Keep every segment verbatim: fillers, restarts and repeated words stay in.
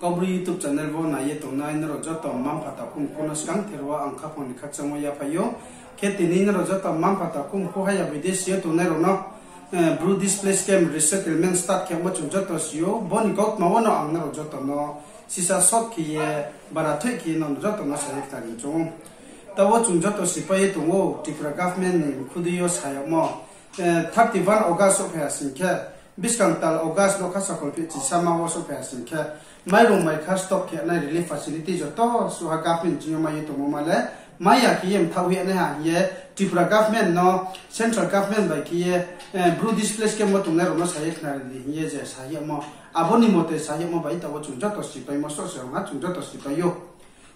Kaubru YouTube channel wo nai ye tongnai nrao joto mma-mpha takhu mkhu no skangther wo ang khaphang ni khakchangmo yaphai ou. Khe tini nrao joto mma-mpha takhu mkhu haya bidesi yo tongnai rao no Bru displaced camp resettlement start khemo chung joto si ou, bo ni kautma wo no ang nrao joto no sisa short khe ye, bara thoih khe ye nrao joto no sa ye khnari choung ou. Taoh wo chung joto sipai ye tong ou, Tripura government ni mkhu dei yo sa yagmo, thirty one August souhphai ha sing khe, buskang tal August nokha sakhol pheh chisama wo souhphai ha sing khe, mairung maikha stock khe nai relief facility joto suha government ching yo mai ye tongmo ma le, mai ya khe ye mthaoh hoih nai ha hing ye, Tripura government no central government bai khe ye Bru displaced camp wo tongnai rao no sa ye khnari di hing ye je sa yagmo, abo ni mote sa yagmo bai taoh wo chung joto sipaimo soh se ong ha, chung joto sipai ou.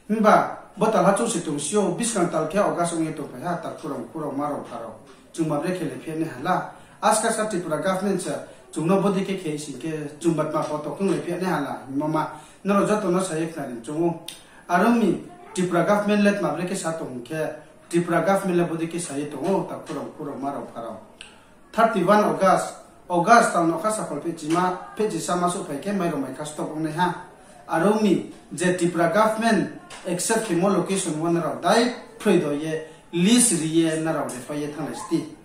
Himba bo talha chouh se tongsi ou, buskang tal khe August ong ye tongphai ha, takhu rao, mkhu rao, mma rao, mpha rao. Chungba brekhe le phi nai ha la. Askasa Tripura government se chung no bodei khe khe sing khe chungba tma poto khe le phi nai ha la hingmo ma nrao joto no sa ye khnari choung ou. Are ong mi, Tripura government le tma brekhe sa tong hing khe, Tripura government le bodei khe sa ye tong ou, takhu rao, mkhu rao, mma rao, mpha rao. Thirty one August, August tal nokha sakhol pheh chisama souhphai khe mairung maikha stock ong nai ha. Are ong mi, je Tripura government accept khemo location wo nrao dai phroi do ye, list ri ye nrao repai ye thannglai sti.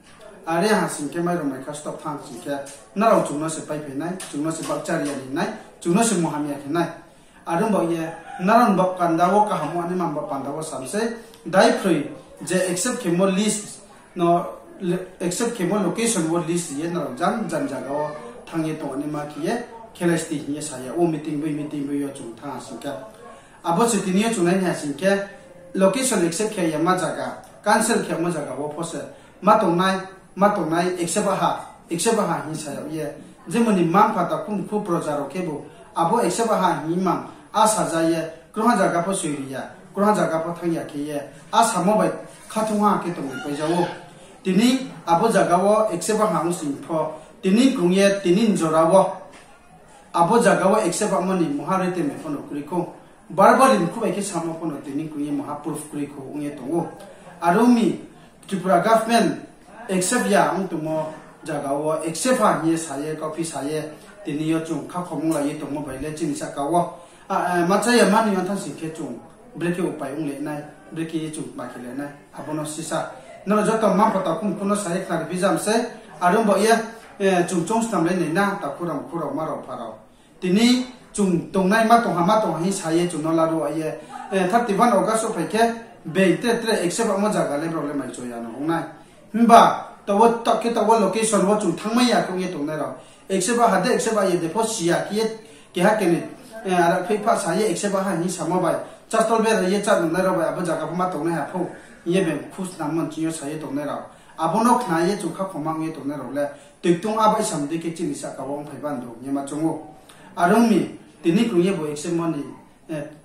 Are ha sing khe mairung maikha stock thanng sing khe, nrao chung no se paiphai nai, chung no se bahcha ri ya ni nai, chung no se mungha hamya khe nai. Are ong baoh ye, nrao ni baoh panda wo kaham ong naima baoh panda wo sam sei, dai phroi je accept khemo list no, accept khemo location wo list ri ye nrao jan jan zaga wo thanng ye tong naima khe ye, khelai sti hing ye sa yag ou, meeting boi meeting boi yo chung thanng ha sing khe. Abo se tini yo chung nai ha sing khe, location accept khe yama zaga, cancel khe yama zaga wo pho se, ma tongnai, ma tongnai accept ha, accept ha hing sa yag ye. Jemon ni mma-mpha takhu mkhu proja rao khebu, abo accept ha hing mang, a saja ye, krungha zaga pho soi ri ya, krungha zaga pho thanng ya khe ye, a samo bai khathung ha khe tongri paija ou. Tini abo zaga wo accept ha ong sing pho, tini krung ye, tini jora wo abo zaga wo accept hamo ni mungha written bai pho no kroi khou. Verbally mkhu bai khe samo pho no tini krung ye mungha proof kroi khou ong ye tong ou. Are ong mi, Tripura government accept ya ong tongmo zaga wo accept ha hing ye sa ye, kauphi sa ye, tini yo chung khakhomung lai ye tongmo bai le chini sahka wo, ma cha ya mani yo thanng sing khe chung brekhe upai ong le nai, brekhe ye chung tma khe le nai, abo no sisa. Nrao joto mma-mpha takhu mkhu no sa ye khnari bijam sei, are ong baoh ye, chung choung snam lai nai na, takhu rao, mkhu rao, mma rao, mpha rao. Tini chung tongnai ma tong ha, ma tong ha hing sa ye chung no laruh ye, thirty one August souhphai khe, beng tre tre accept hamo zaga le brao le mai cho ya no ong nai. Himba taoh wo, taoh khe taoh wo location wo chung thanngmai ya khe ong ye tongnai rao, accept ha de, accept ha ye de pho si ya khe ye, keha keni, ara pheihpha sa ye accept ha hing samo bai, chastol bera ye chá nungnai rao bai abo zaga pho ma tongnai ha pho hing ye beng khusnam mon ching yo sa ye tongnai rao. Abo no khna ye chung khakhoma ong ye tongnai rao le, toiktung abai sam dei khe chini sahka wo ongphai bando hing ye ma choung ou. Are ong mi, tini krung ye bo accept mo ni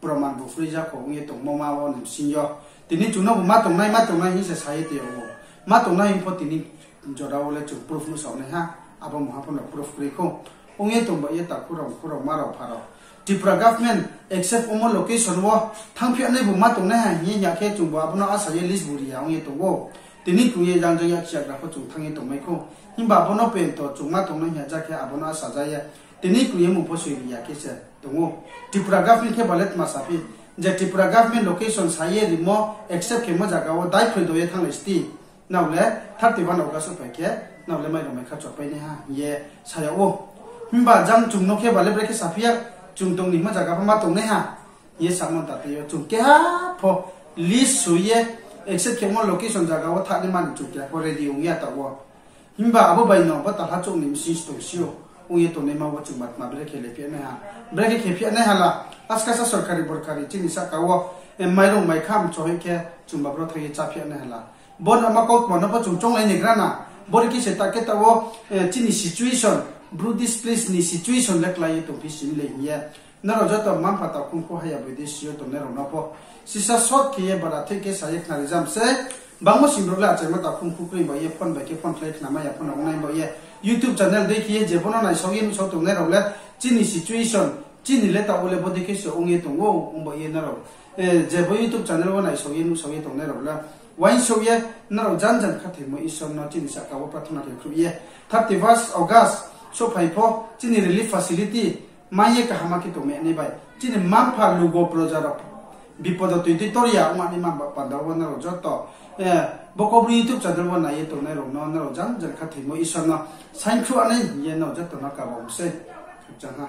proman bo kroi ja kho ong ye tongmo ma wo ni bsing yo. Tini chung no bo ma tongnai, ma tongnai hing se sa ye tong ou. Ma tongnai hing pho tini jora wo le chung proof nuhsao nai ha, abo mungha pho no proof kroi khou. Ong ye tong baoh ye takhu rao, mkhu rao, mma rao, mpha rao, Tripura government accept ongmo location wo thanngphi nai bo ma tongnai ha hing ye hing ya khe chung bo abo no asa ye list bo ri ya ong ye tong ou. Tini krung ye jang jang yaksi yagra pho chung thanng ye tongmai khou. Himba abo no pento chung ma tongnai hing ya ja khe abo no asa ja ye, tini krung ye mung pho soi ri ya khe se tong ou. Tripura government khe ba le tma saphi, je Tripura government location sa ye rimo accept khemo zaga wo dai phroi do ye thannglai sti. Nrao le thirty one August souhphai khe, nrao le mairung maikha chopai nai ha hing ye sa yag ou. Himba jang chung no khe ba le brekhe saphi ya, chung tong ni hingmo zaga pho ma tongnai ha hing ye samo ta tei yo chung keha pho list soi ye accept khemo location zaga wo thanng naima ni chung keha pho ready ong ya taoh wo. Himba abo bai no bo talha chouh ni bsing se tongsi ou, ong ye tongnaima wo chung ba tma brekhe le phi nai ha, brekhe khe phi nai ha la, askasa sorkari borkari chini sahka wo, mairung maikha mchohoih khe chung ba bro thanng ye chá phi nai ha la. Bo no ma kautma no pho chung chounglai ni gra na, bori khe se ta khe taoh wo, chini situation, Bru displaced ni situation le klái ye tongphi sini le hing ye. Nrao joto mma-mpha takhu mkhu haya bidesi yo tongnai rao no pho sisa short khe ye bara thoih khe sa ye khnari jam sei. Bangmo sing brouh le achaimo takhu mkhu kroi ba ye phone bai khe phone khlai khnamai ya pho no ongnai ba ye, YouTube channel dei khe ye je bo no naisao ye nuhsao tongnai rao le, chini situation, chini le taoh wo le bodei khe se ong ye tong ou, ong ba ye nrao, je bo YouTube channel wo naisao ye nuhsao ye tongnai rao le, uaingsouh ye nrao jang jang khathoimo Isor no chini sahka wo prathona khe khruh ye, thirty first August souhphai pho chini relief facility mai ye kaham khe tongmai nai bai, chini mma-mpha lugo proja rao bipodo toi toi tor ya ongma ni ma ba panda wo nrao joto, bo Kaubru YouTube channel wo nai ye tongnai rao no nrao jang jang khathoimo Isor no saingkhruh nai hing ye nrao joto no kaba ong sei. Khakchang ha.